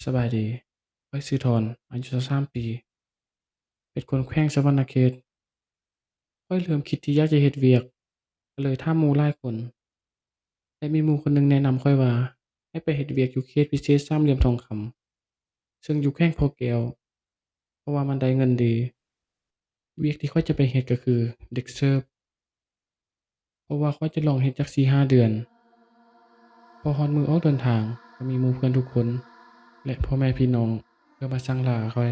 ສະບາຍດີ, ຂ້ອຍຊື່ທອນ, ອາຍຸຊາວສາມປີ, ເປັນຄົນແຂວງສະຫວັນນະເຂດ. ຂ້ອຍເລີ່ມຄິດທີ່ຢາກຈະເຮັດວຽກ, ກໍເລີຍຖາມໝູ່ຫຼາຍຄົນ ແລະ ມີໝູ່ຄົນໜຶ່ງແນະນຳຂ້ອຍວ່າ ໃຫ້ໄປເຮັດວຽກຢູ່ເຂດພິເສດສາມຫຼ່ຽມທອງຄຳ ເຊິ່ງຢູ່ແຂວງບໍ່ແກ້ວ, ເພາະວ່າມັນໄດ້ເງິນດີ. ວຽກທີ່ຂ້ອຍຈະໄປເຮັດກໍຄືເດັກເສີບ, ເພາະວ່າຂ້ອຍຈະລອງເຮັດຈັກສີ່ຫ້າເດືອນ. ພໍຮອດມື້ອອກເດີນທາງ, ກໍມີໝູ່ເພື່ອນທຸກຄົນ ແລະ ພໍ່ແມ່ພີ່ນ້ອງ ເພື່ອມາສັ່ງລາຂ້ອຍ.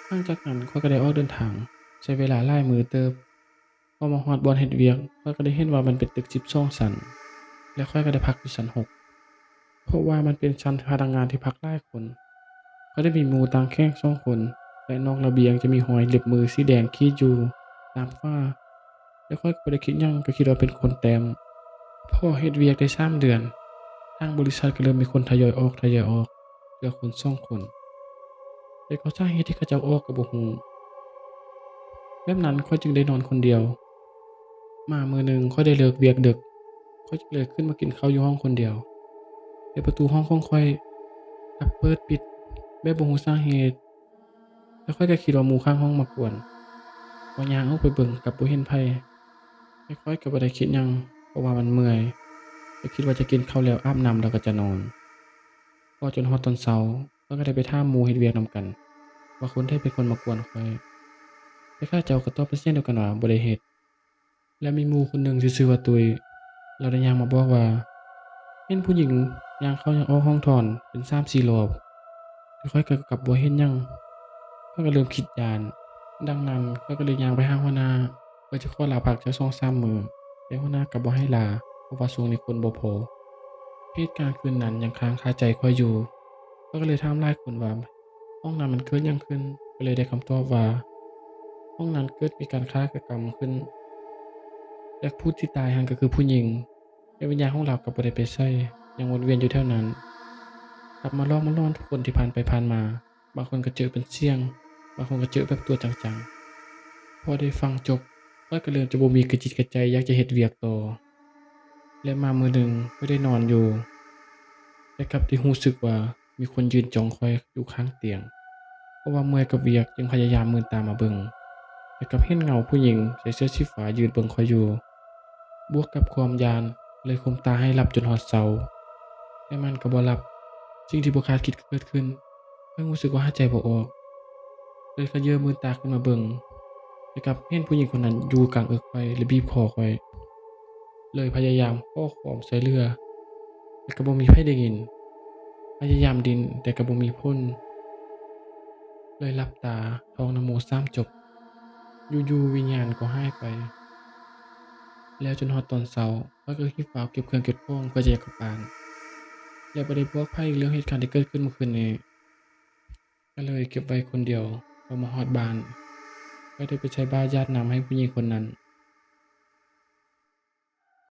ຫຼັງຈາກນັ້ນ ຂ້ອຍກໍໄດ້ອອກເດີນທາງ, ໃຊ້ເວລາຫຼາຍມື້ເຕີບ. ພໍມາຮອດບ່ອນເຮັດວຽກ, ຂ້ອຍກໍໄດ້ເຫັນວ່າມັນເປັນຕຶກສິບສອງຊັ້ນ ແລະ ຂ້ອຍກໍໄດ້ພັກຢູ່ຊັ້ນຫົກ ເພາະວ່າມັນເປັນຊັ້ນພະນັກງານທີ່ພັກຫຼາຍຄົນ. ຂ້ອຍໄດ້ມີໝູ່ຕ່າງແຂວງສອງຄົນ ແລະ ນອກລະບຽງຈະມີຮອຍເລັບມືສີແດງຂີດຢູ່ຕາມຝາ ແລະ ຂ້ອຍກໍບໍ່ໄດ້ຄິດຫຍັງ, ກໍຄິດວ່າເປັນຄົນແຕ້ມ. ພໍເຮັດວຽກໄດ້ສາມເດືອນ, ທາງບໍລິສັດກໍເລີ່ມມີຄົນທະຍອຍອອກ, ທະຍອຍອອກ, ເຫຼືອຄົນສອງຄົນ. ແຕ່ກໍສາເຫດທີ່ເຂົາເຈົ້າອອກກໍບໍ່ຮູ້. ແບບນັ້ນຂ້ອຍຈຶ່ງໄດ້ນອນຄົນດຽວ. ມາມື້ໜຶ່ງ ຂ້ອຍໄດ້ເລີກວຽກເດິກ, ຂ້ອຍຈຶ່ງເລີຍຂຶ້ນມາກິນເຂົ້າຢູ່ຫ້ອງຄົນດຽວ. ແຕ່ປະຕູຫ້ອງຂອງຂ້ອຍກັບເປີດປິດແບບບໍ່ຮູ້ສາເຫດ. ແລ້ວຂ້ອຍກໍຄິດວ່າໝູ່ຂ້າງຫ້ອງມາກວນ. ພໍຍ່າງອອກໄປເບິ່ງກັບບໍ່ເຫັນໃຜ. ແຕ່ຂ້ອຍກໍບໍ່ໄດ້ຄິດຫຍັງ, ເພາະວ່າມັນເມື່ອຍ, ແຕ່ຄິດວ່າຈະກິນເຂົ້າແລ້ວອາບນ້ຳແລ້ວກໍຈະນອນ. ພໍຈົນຮອດຕອນເຊົ້າ, ຂ້ອຍກໍໄດ້ໄປຖາມໝູ່ເຮັດວຽກນຳກັນ ວ່າຄົນໃດເປັນຄົນມາກວນຂ້ອຍ. ແຕ່ເຂົາເຈົ້າກໍຕອບເປັນສຽງດຽວກັນວ່າບໍ່ໄດ້ເຮັດ. ແລະ ມີໝູ່ຄົນໜຶ່ງທີ່ຊື່ວ່າຕຸ້ຍ, ລາວໄດ້ຍ່າງມາບອກວ່າ ເຫັນຜູ້ຍິງຍ່າງເຂົ້າຍ່າງອອກຫ້ອງຖອນເປັນສາມສີ່ລອບ, ແຕ່ຂ້ອຍກໍກັບບໍ່ເຫັນຫຍັງ. ຂ້ອຍກໍເລີ່ມຄິດຢ້ານ, ດັ່ງນັ້ນ ຂ້ອຍກໍເລີຍຍ່າງໄປຫາຫົວໜ້າ ເພື່ອຈະຂໍລາພັກຈັກສອງສາມມື້, ແຕ່ຫົວໜ້າກໍບໍ່ໃຫ້ລາ, ເພາະວ່າຊ່ວງນີ້ຄົນບໍ່ພໍ. ເຫດການຄືນນັ້ນຍັງຄ້າງຄາໃຈຂ້ອຍຢູ່. ຂ້ອຍກໍເລີຍຖາມຫຼາຍຄົນວ່າ ຫ້ອງນັ້ນມັນເກີດຫຍັງຂຶ້ນ, ກໍເລີຍໄດ້ຄຳຕອບວ່າ ຫ້ອງນັ້ນເກີດມີການຄາດຕະກຳຂຶ້ນ ແລະ ຜູ້ທີ່ຕາຍຫັ້ນກໍຄືຜູ້ຍິງ, ແລະ ວິນຍານຂອງລາວກໍບໍ່ໄດ້ໄປໃສ, ຍັງວົນວຽນຢູ່ແຖວນັ້ນ, ຂັບມາຫຼອກມາຫຼອນທຸກຄົນທີ່ຜ່ານໄປຜ່ານມາ. ບາງຄົນກໍເຈີເປັນສຽງ, ບາງຄົນກໍເຈີແບບຕົວຈັງໆ. ພໍໄດ້ຟັງຈົບ, ຂ້ອຍກໍເລີ່ມຈະບໍ່ມີກະຈິດກະໃຈຢາກຈະເຮັດວຽກຕໍ່. ແລະ ມາມື້ໜຶ່ງ ຂ້ອຍໄດ້ນອນຢູ່, ແຕ່ກັບໄດ້ຮູ້ສຶກວ່າມີຄົນຢືນຈ້ອງຂ້ອຍຢູ່ຂ້າງຕຽງ. ເພາະວ່າເມື່ອຍກັບວຽກ, ຈຶ່ງພະຍາຍາມມືນຕາມາເບິ່ງ, ແຕ່ກັບເຫັນເງົາຜູ້ຍິງໃສ່ເສື້ອສີຟ້າຢືນເບິ່ງຂ້ອຍຢູ່. ບວກກັບຄວາມຢ້ານ, ເລີຍຂົ່ມຕາໃຫ້ຫຼັບຈົນຮອດເຊົ້າ, ແຕ່ມັນກໍບໍ່ຫຼັບ. ສິ່ງທີ່ບໍ່ຄາດຄິດກໍເກີດຂຶ້ນ. ຂ້ອຍຮູ້ສຶກວ່າຫາຍໃຈບໍ່ອອກ, ເລີຍຂະເຍີມືນຕາຂຶ້ນມາເບິ່ງ, ແຕ່ກັບເຫັນຜູ້ຍິງຄົນນັ້ນຢູ່ກາງເອິກຂ້ອຍ ແລະ ບີບຄໍຂ້ອຍ. ເລີຍພະຍາຍາມຂໍຄວາມຊ່ວຍເຫຼືອ, ແຕ່ກໍບໍ່ມີໃຜໄດ້ຍິນ. ພະຍາຍາມດີ້ນ, ແຕ່ກໍບໍ່ມີຜົນ. ເລີຍຫຼັບຕາ, ທ່ອງນະໂມສາມຈົບ. ຢູ່ໆ ວິນຍານກໍຫາຍໄປ. ແລ້ວຈົນຮອດຕອນເຊົ້າ, ຂ້ອຍກໍຮີບຟ້າວເກັບເຄື່ອງເກັບຂອງເພື່ອຈະຢາກກັບບ້ານ ແລະ ບໍ່ໄດ້ບອກໃຜເລື່ອງເຫດການທີ່ເກີດຂຶ້ນມື້ຄືນນີ້. ກໍເລີຍເກັບໄວ້ຄົນດຽວ. ພໍມາຮອດບ້ານ, ກໍໄດ້ໄປໃສ່ບາດຢາດນ້ຳໃຫ້ຜູ້ຍິງຄົນນັ້ນ.